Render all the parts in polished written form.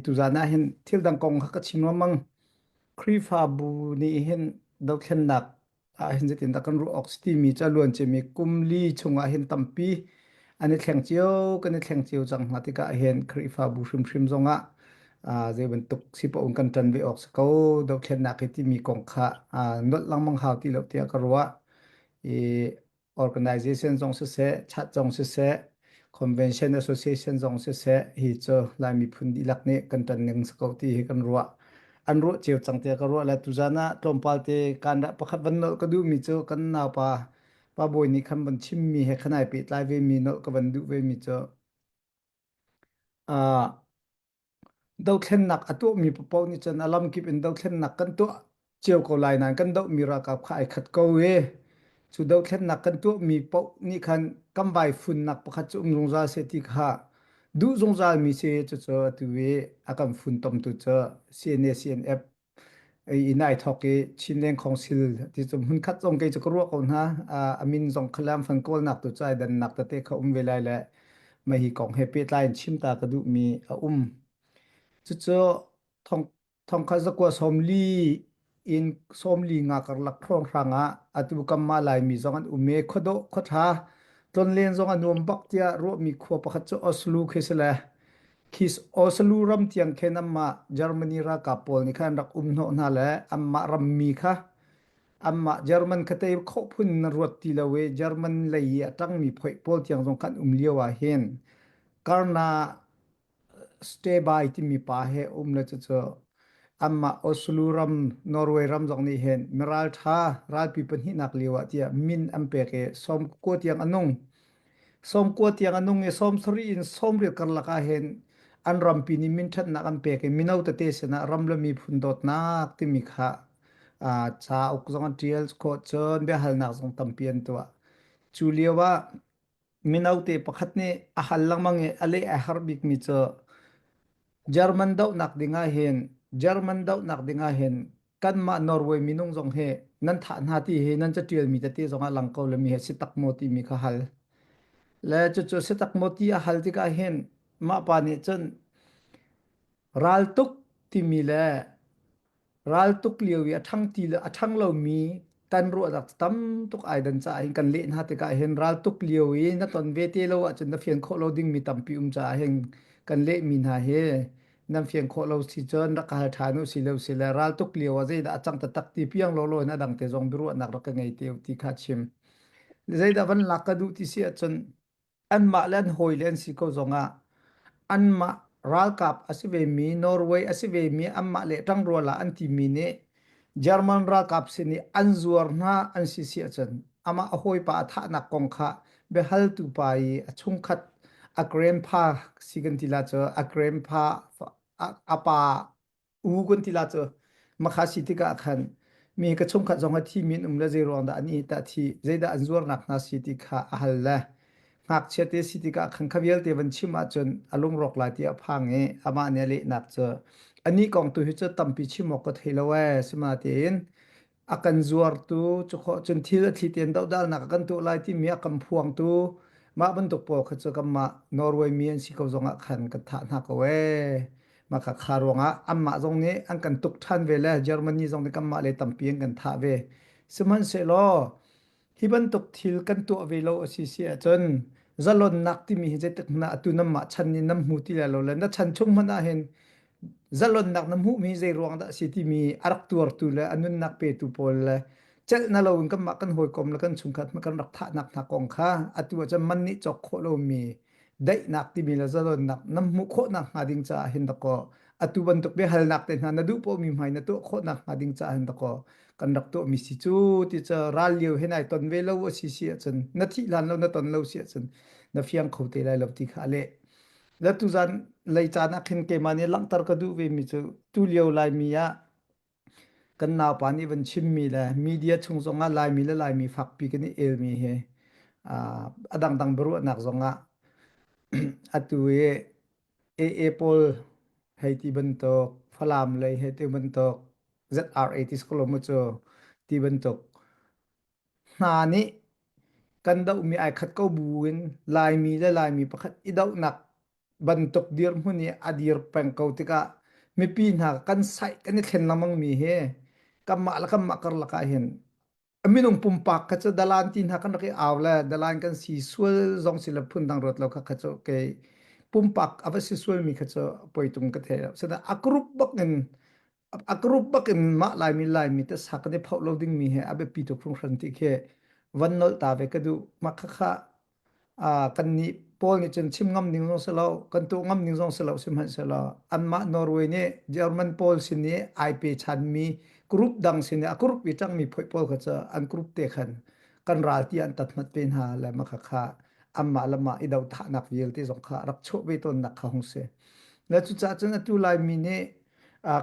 Tuzaan ah hin thil dang kong kha ka chim lengmang. Khrihfabu nih hin dothlennak ah hin zeitindah kan ruah awk si timi cu a luan ciami kum li chungah hin tampi an i thleng cio kan i thleng cio cang hna tikah hin Khrihfabu hrimhrim zongah zei bantuk si paoh in kan ṭan ve awk si ko dothlennak hi timi kong kha nolh lengmang hau ti lo tiah ka ruah. I organization zong siseh, chat zong siseh, convention association zong siseh, hi cu Lai miphun dihlak nih kan ṭan ning si ko ti hi kan ruah. An ruah cio cang tiah ka ruah le tuzan ah tlawmpal te kan dah pakhat van nolh ka duhmi cu kan naupa pa bawi nih khan van chimmi he khan ai pehtlai vemi nolh ka van duh vemi cu uh, Dothlennak a tuahmi paohpaoh nih cun a lamkip in dothlennak kan tuah cio ko lai nain kan dohmi ralkap kha ai khat ko i cu dothlennak kan tuahmi paoh nih khan kan vaifunnak pakhat cu um zungzal seh ti kha duh zungzalmi si cucu atu i a kan funtomtu cu CNA CNF inn ai thawk i Chinleng Council ti cu hmunkhat zong kei cu ka ruah ko hna. A min zong kha lam fan kawlnak tu cu ai dannak tete kha um ve lai le mah hi kong he pehtlai in chim ta ka duhmi a um. Cucu thong thongkhat zakua 40 in 40 nga karlak hrawnghrang ah atu kamma Laimi zong an um i khuadawh khuaṭha tlonlen zong a nuam bak tiah ruahmi khua pakhat cu Oslo khi si le Khi Oslo ram tiang khin anmah Germany ralkap pawl nih khan rak um hnawh hna le anmah rammi kha anmah German kha tei khawh phun in ruat ti lo i German lei i a ṭangmi phoih pawl tiang zong khan um lio ah hin Karna Steby timi pa he um le cucu anmah Oslo ram Norway ram zong nih hin miralṭha ralpi pahnihnak lio ah tiah min an pek i 19 tiang a nung. 90 tiang a nung i 70 in 80 karlak ah hin an rampi nih minṭhatnak an pek i mino tete sinah ram le miphun dawtnak timi kha cauk zong an ṭial khawh cun biahalnak zong tampi an tuah. Cu lio ah mino te pakhat nih a hal lengmang i a leh ai harh bikmi cu German dohnak ding ah hin German dohnak ding ah hin kanmah Norway minung zong hi nan thah hna ti hi nan caṭialmi tete zong ah lang ko le mi he si tak maw timi kha hal. Le cucu si tak maw ti a hal tikah hin mah pa nih cun raltuk timi le raltuk lio i a ṭhang ti le a ṭhang lomi kan ruahnak tam tuk ai dan caah hin kan leh hna tikah hin raltuk lio i na ton ve te lo ahcun na fian khawh lo dingmi tampi um caah hin kan lehmi hna hi nan fian khawh lo si cun rak ka hal ṭhan u si lo si le raltuk lio ah zeidah a cang taktak ti piang lawlaw in a dang te zong biaruahnak rak ka ngei te u ti kha chim. Zeidah van lak ka duh ti si ahcun anmah le an hawi le an si ko zongah anmah ralkap a si vemi Norway a si vemi anmah le ṭangrual ah an timi nih German ralkap sin i an zuar hna an si si ahcun amah a hawipa a thahnak kong kha biahaltu pa i a chungkhat a grandpa si kan ti la cu a grandpa a pa u kan ti la cu makha si tikah khan mi ka chungkhat zong a thi min um le zei ruang dah an i tah thi zeidah an zuarnak hna si ti kha a hal le ngakchia te si tikah khan kha vialte van chim ahcun a lungrawk lai ti a phang i amah nih a lehnak cu anih kong tu hi cu tampi chim awk ka thei lo ee sinain a kan zuartu cu khawh cun thil a thli tein dohdalnak a kan tuah lai timi a kan phuangtu mah bantuk pawl kha cu kanmah Norway mi an si ko zongah khan kan thah hna ko ee mah kha kha ruangah anmah zong nih an kan tuk ṭhan ve le Germany zong nih kanmah le tampi an kan thah ve sihmanhsehlaw Hi bantuk thil kan tuah ve lo a si si ahcun zalonnak timi hi zeitik hmanh ah atu nanmah chan nih nan hmu ti lai lo le na chan chung hmanh ah hin zalonnak na hmuhmi zei ruang dah a si timi a rak tuartu le a nunnak petu pawl le celh na loin kanmah kan hawikom le kan chungkhat kan rak thahnak hna kong kha atu ahcun man nih cawk khawh lomi daihnak timi le zalonnak nan hmuh khawhnak hnga ding caah hin dakaw atu bantuk biahalnak te hna na duh poahmi hmai na tuah khawhnak hnga ding caah hin dakaw kan rak tuahmi si cu ti cu ral lio hin ai ton ve lo a si si ahcun na thih hlan lo na ton lo si ahcun na fiang kho te lai lo ti kha a leh le tuzan lei caan ah khin keimah nih langhter ka duh ve mi cu tu lio laimi ah Kan naupa nih van chimmi le media chung zongah Laimi le Laimi fakpi kan i elmi hi a dangdang biaruahnak zongah atu i AA pawl hei ti bantuk, Falam lei hei ti bantuk, ZRA ti si ko lo mu cu ti bantuk hna nih kan dohmi ai khat ko bu in Laimi le Laimi pakhat i dohnak. bantuk dirhmun i a dir peng ko tikah mipi hna kan saih kan i thlen lengmang mi hi kanmah le kanmah karlak ah hin minung pumpak kha cu dalan ti hna kan rak i au le dalan kan si sual zong si le phundang ruat lo kha kha cu kei pumpak a va si sual mi kha cu poitung ka thei lo sida a group bak in a group bak in mah laimi laimi te sa kan i phoh lo ding mi he a biapi tuk hringhran ti khi van nolh ta ve ka duh mah kha kha kannih pawl nih cun chim ngam ding zong si lo kan tuah ngam ding zong si lo sihmanhsehlaw anmah Norway nih German pawl sin i ai pe chanmi group dang sin i a group i ṭangmi phoih pawl kha cu an group te khan kan ral ti an tatmat ve hna le mah kha anmah le mah i dothahnak vialte zong kha rak chuah ve tawnnak kha hung si. Le cucaah cun atu Laimi nih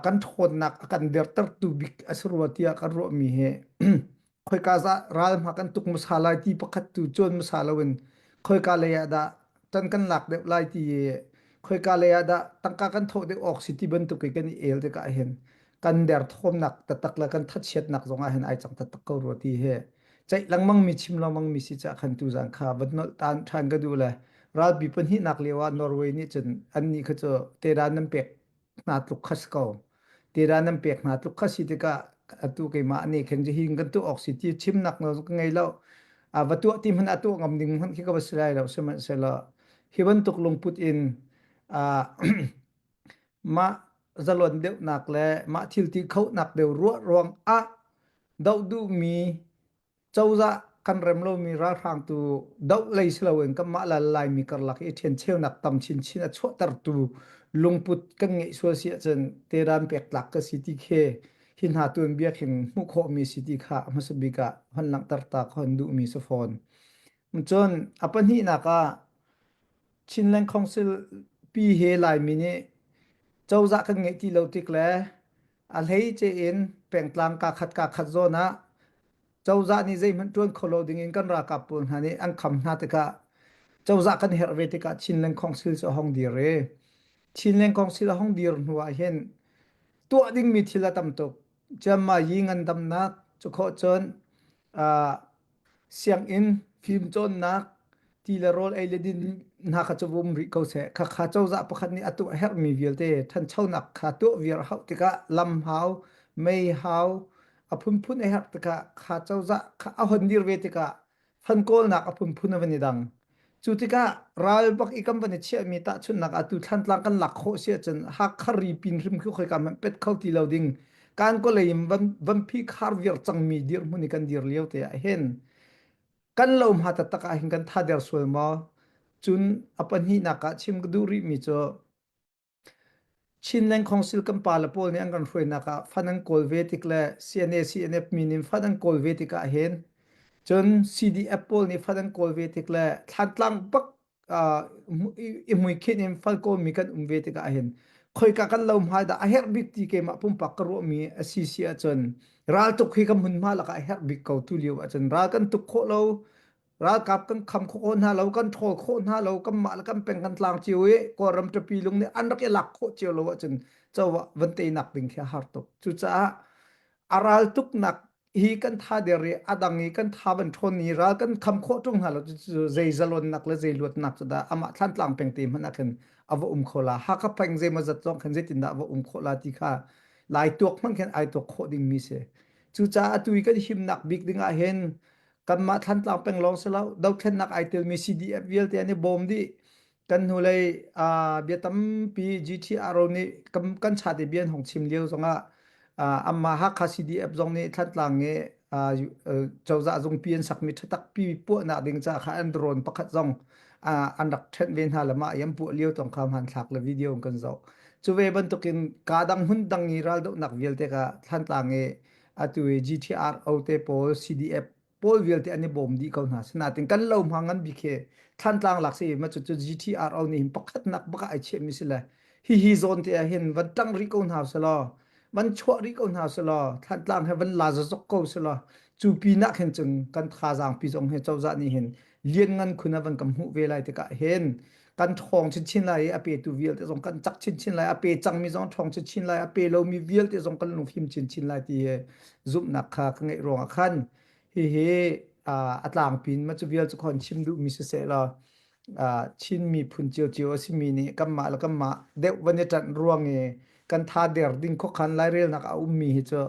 kan ṭhawnnak a kan dertertu bik a si rua tiah kan ruahmi hi khoika za ral hma kan tuk hmasa lai ti pakhat tu cawn hmasa loin khoika lei ah dah tan kan lak deuh lai ti i khoika lei ah dah tangka kan thawh deuh awk si ti bantuk i kan i el tikah hin kan derthawmnak taktak le kan thachiatnak zong ah hin ai cang taktak ko rua ti hi ceih lengmang mi chim lengmang mi si cah khan tuzan kha van nolh tan ṭhan ka duh le ralpi pahnihnak lio ah Norway nih cun annih kha cu tedan nan pek hna tluk kha si ko. Tira nan pek hna tluk kha si tikah atu keimah ane khen hi kan tuah awk si ti chimnak nawl ka ngei lo. A va tuah ti hmanh a tuah ngam ding hmanh khi ka va si lai lo sihmanhsehlaw hi bantuk lungput in mah zalon deuhnak le mah thil ti khonak deuh ruah ruang ah doh duhmi cozah kan rem lomi ralhrang tu doh lei si loin kanmah le Laimi karlak i ṭhencheunak tam chinchin a chuahtertu lungput kan ngeih sual si ahcun teran pek tlak ka si ti khi hi hna tuanbia khin hmuh khawhmi si ti kha hmasa bik ah hon langhter ta ka hon duhmi si fawn. Cun a pahnihnak ah Chinland Council pi he Laimi nih cozah kan ngeih ti lo tik le a hleice in pengtlang kaa khat kaa khat zawn ah cozah nih zeihmanh ṭuan kho lo dingin kan ralkap pawl hna nih an kham hna tikah cozah kan herh ve tikah Chinland Council cu a hong dir i Chinland Council a hong dir hnu ah hin tuah dingmi thil a tam tuk. Ciammai ngandamnak cu khawh cun uh, sianginn fimcawnnak ti le rawl ei le din hna kha cu um rih ko seh. Khakha cozah pakhat nih a tuah herhmi vialte ṭhanchonak kha tuah viar a hauh tikah lam hau, mei hau, a phunphun a herh tikah kha cozah kha a hon dir ve tikah fan kawlnak a phunphun a van i dang. Cu tikah ral bak i kan van i chiahmi tahchunhnak ah tu Thlantlang kan lak khawh si ahcun Hakha ri pin hrim khi khoika hmanh pet kho ti lo ding kan kawlei in van van phih khar viar cangmi dirhmun i kan dir lio te ah hin kan lo hma taktak ah hin kan tha der sual maw? Cun a pahnihnak ah chim ka duh rihmi cu Chinland Council kan pale pawl nih an kan hruainak ah fan an kawl ve tik le CNA CNF min in fan an kawl ve tikah hin cun CDF pawl nih fan an kawl ve tik le Thlantlang bak i hmuikhinh in fal kawlmi kan um ve tikah hin khoika kan lo hmai dah a herh bik ti keimah pumpak ka ruahmi a si si ahcun raltuk hi kan hmunhma lakah a herh bik ko tu lio ahcun ral kan tuk khawh lo ralkap kan kham khawh hna lo kan ṭhawl khawh hna lo kanmah le kan peng kan tlang cio i Kawlram ṭapi lung nih an rak i lak khawh cio lo ahcun cozah van teinak ding khi a har tuk cucaah a ral tuknak hi kan tha der i a dang i kan tha van ṭhawn i ral kan kham khawh ṭung hna lo cu zei zalonnak le zei luatnak cu dah amah Thlantlang peng te hmanh ah khin a va um kho la Hakha peng zeimaw zat zong khin zeitindah a va um khawh la ti kha lai tuak hmanh khin ai tuak khawh dingmi si cucaah atu i kan himnak bik ding ah hin kanmah Thlantlang peng lawng si lo dothlennak ai telmi CDF vialte an i bawm dih kan hnulei bia tampi GTRO nih kan, kan chate bia an hong chim lio zongah amah Hakha CDF zong nih Thlantlang i cozah zungpi an sakmi ṭhatakpi puahnak ding ca kha an drone pakhat zong an rak ṭhenh ve hna le mah i an puah lio tong kha hmanthlak le video in kan zoh. Cu ve bantukin kaa dang hmun dang i raldohnak vialte kha Thlantlang i atu i GTRO te pawl CDF pawl vialte an i bawm dih ko hna. Sinain kan lo hma ngan bik hi Thlantlang lak si ma cu GTRO nih hin pakhatnak bak ah ai chiahmi si le hihi zawn te ah hin van ṭang rih ko hna selaw van chuah rih ko hna selaw Thlantlang he van la zazok ko selaw cu pinah khin cun kan thazaang pi zong hi cozah nih hin lianngan khun a van kan hmuh ve lai tikah hin kan ṭhawng chinchin lai i a petu vialte zong kan cak chinchin lai a pe cangmi zong ṭhawng chinchin lai a pe lomi vialte zong kan lungfim chinchin lai ti hi zumhnak kha ka ngeih ruangah khan hihi a tlangpin ma cu vial cu khon chim duhmi siseh law. Chin miphun ciocio a simi nih kanmah le kanmah deuh van i ṭanh ruang i kan tha der ding khuakhan lairelnak a ummi hi cu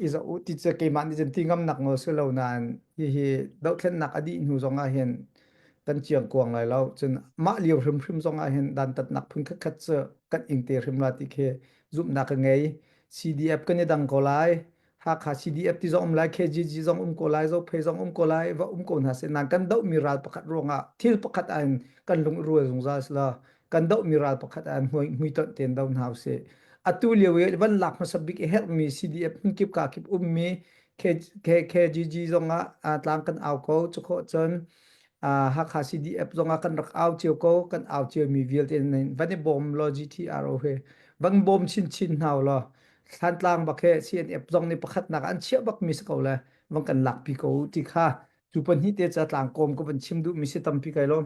i zoh u ti cu keimah nih cun ti ngamnak nawl si lo nain hihi dohthlennak a dih hnu zong ah hin kan ciang kuang lai lo. Cun mah lio hrimhrim zong ah hin dantatnak phun khatkhat cu kan ing te hrim la ti khi zumhnak ka ngei. CDF kan i dang ko lai. Hakha CDF ti zong um lai, KGG zong um ko lai, Zophei zong um ko lai, va um ko hna seh. Nain kan dohmi ral pakhat ruangah thil pakhat ah hin kan lung i rual zungzal si lo. Kan dohmi ral pakhat ah hin hmuitonh tein do hna usih. Atu lio i van lak hmasa bik i herhmi CDF hmunkip kakip ummi KGG zong ah tlang kan au ko. Cukhawh cun Hakha CDF zong ah kan rak au cio ko. Kan au ciomi vialte van i bawm law GTRO he van bawm chinchin hna law Thlantlang bak he CNF zong nih pakhatnak an chiah bakmi si ko le van kan lakpi ko ti kha cu pahnih te ca tlangkawm ka van chim duhmi si tampi kai lawm.